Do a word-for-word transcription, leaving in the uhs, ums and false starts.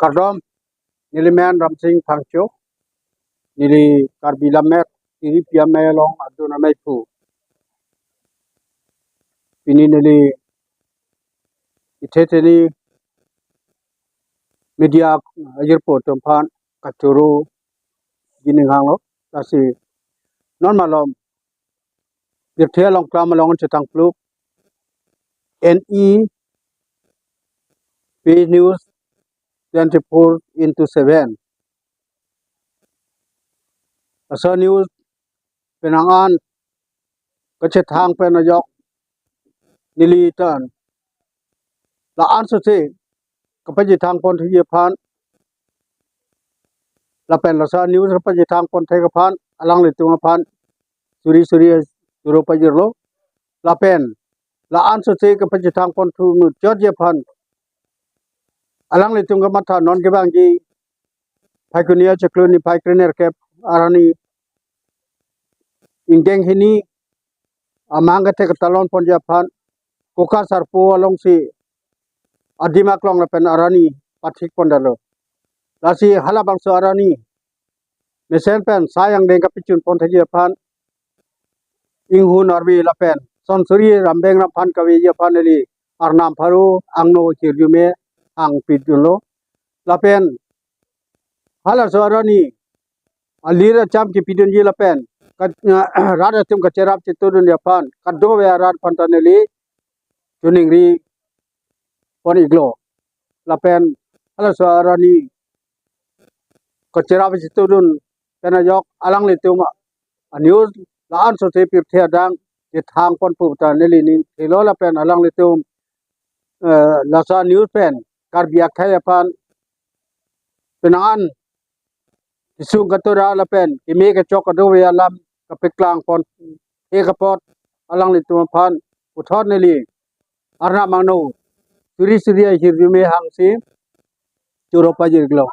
Kardom, neli men Ramsing Phangcho, neli Karbi Lammet, iri piam along adun amei phu. Pini neli ithe teni media ajirpo atum aphan kachoro jining hanglo, lasi non malom pirthe along klam along chetang pluk N E P News twenty-four into seven. Laso news penang an kachethang pen ajok neli tan la-an sose kapachethang pon thuji aphan lapen laso news kapachethang pon thek aphan alanglitum aphan suri suri choro pajirlo. Lapen la-an sose kapachethang pon thu muchotji aphan alanglitum kamatha non kevangji Phaikuni achiklo niphai krenerkep arni ingdeng hini amang kethek ketalon ponji aphan Koka Sarpo alongsi adim aklong lapen arni pathik pondetlo. Lasi halabangso arni mesen pen sai angdeng kapachun pon thekji aphan inghun arve lapen sonsuri rambeng ramphan kaveji aphan neli arnam pharo angno hirjume hangpidunlo. Lapen halaso arni alir acham kipidunji lapen kat-, rat atum kacherap chetudunji aphan kadokave arat aphan ta neli choningri pon iklo. Lapen halaso arni kacherap chetudun pen ajok alanglitum anews la-an sose pirthe adang chethang pon pu ta neli ning thelo lapen alanglitum, eh, laso news pen Karbi akhei aphan penang an kesung katura lapen keme kechok kadokave alam kapeklang pon thek apot alanglitum aphan puthot neli arnam angno suri suri ahirjume hangsi choro pajirlo.